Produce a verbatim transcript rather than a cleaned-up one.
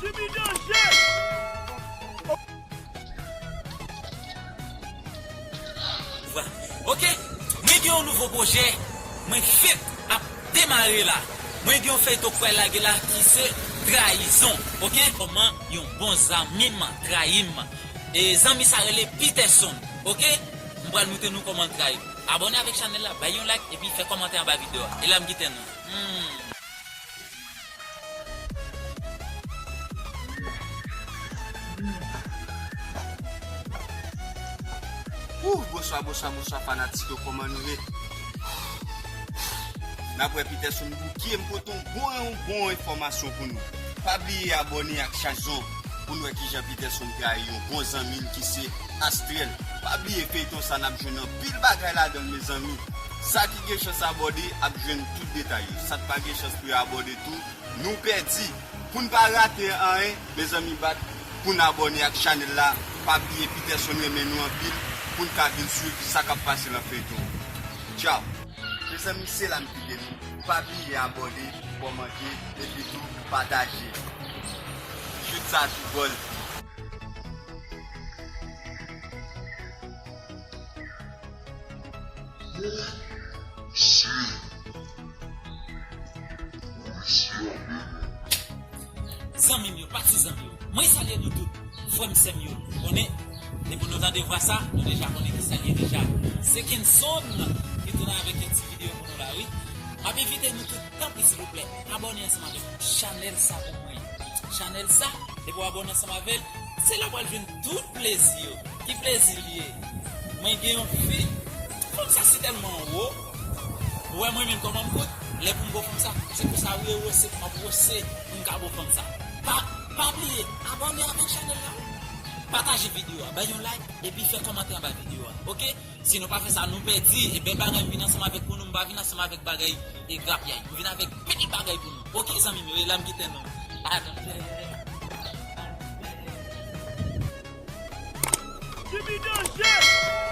Jimmy Danger! Vwa. Ok, mwen gen yon nouvo pwojè, mwen fèk ap demare la. Mwen gen yon feyton k pral lage la ki se Trayizon. Ok, kòman yon bon zanmi m trayi m. E zanmi sa rele Peterson. Ok, m pral montre nou kòman l trayi m. Abòne avèk chanèl la, bay yon like epi fè kòmantè anba videyo a. E la m kite nou. Hmm. Ouh, bonswa, bonswa, bonswa fanatik yo, kòman nou ye? N ap wè Peterson bouke, m pote yon bon, yon bon enfòmasyon pou nou. Pa bliye abòne ak Trayizon pou n wè kijan Peterson trayi yon bon zanmi l ki se Astrel. Pa bliye feyton sa n ap jwenn anpil bagay ladan l, mezanmi. Sa ki gen chans abòne ap jwenn tout detay yo. Sa k pa gen chans pou yo abòne tou, nou pèdi. Pou n pa rate anyen, mezanmi, bat pou n abòne ak chanèl la. Pa bliye Peterson renmen nou anpil pou n ka vin swiv sa k ap pase nan feyton. Tchaw. Mezanmi, se la m kite nou. Pa bliye abòne, kòmante, epi tou pataje. Chit sa tou gòl. Polisye. Polisye anmède. Zanmi m yo, patizan m yo, mwen salye nou tout. Frè m, sè m yo, konnen, depi nou tande vwa sa, nou deja konnen kisa l ye deja. Se Kenson ki tounen avèk yon ti videyo pou nou la, wi. M ap envite nou tout, tanpri, silvouplè, abòne ansanm avèk chanèl sa pou mwen. Chanèl sa, depi w abòne ansanm avè l, se la w pral jwenn tout plezi yo. Ki plezi l ye? Mwen gen yon fi, fanm sa si tèlman wo. Ou wè mwen menm kòman m kout, lè pou m bo fanm sa, se pou sa wi, wose, m ap wose pou m ka bo fanm sa. Pa, pa bliye, abòne avèk chanèl la. Pataje videyo a, bay yon like, epi fè kòmantè anba videyo a, ok? Si nou pa fè sa, nou pèdi. E bèl bagay m vin ansanm avèk pou nou, m pa vin ansanm avèk bagay e grapyay. M vin avèk bèl bagay pou nou. Ok, zanmi m yo, e la m kite nou. Jimmy Danger!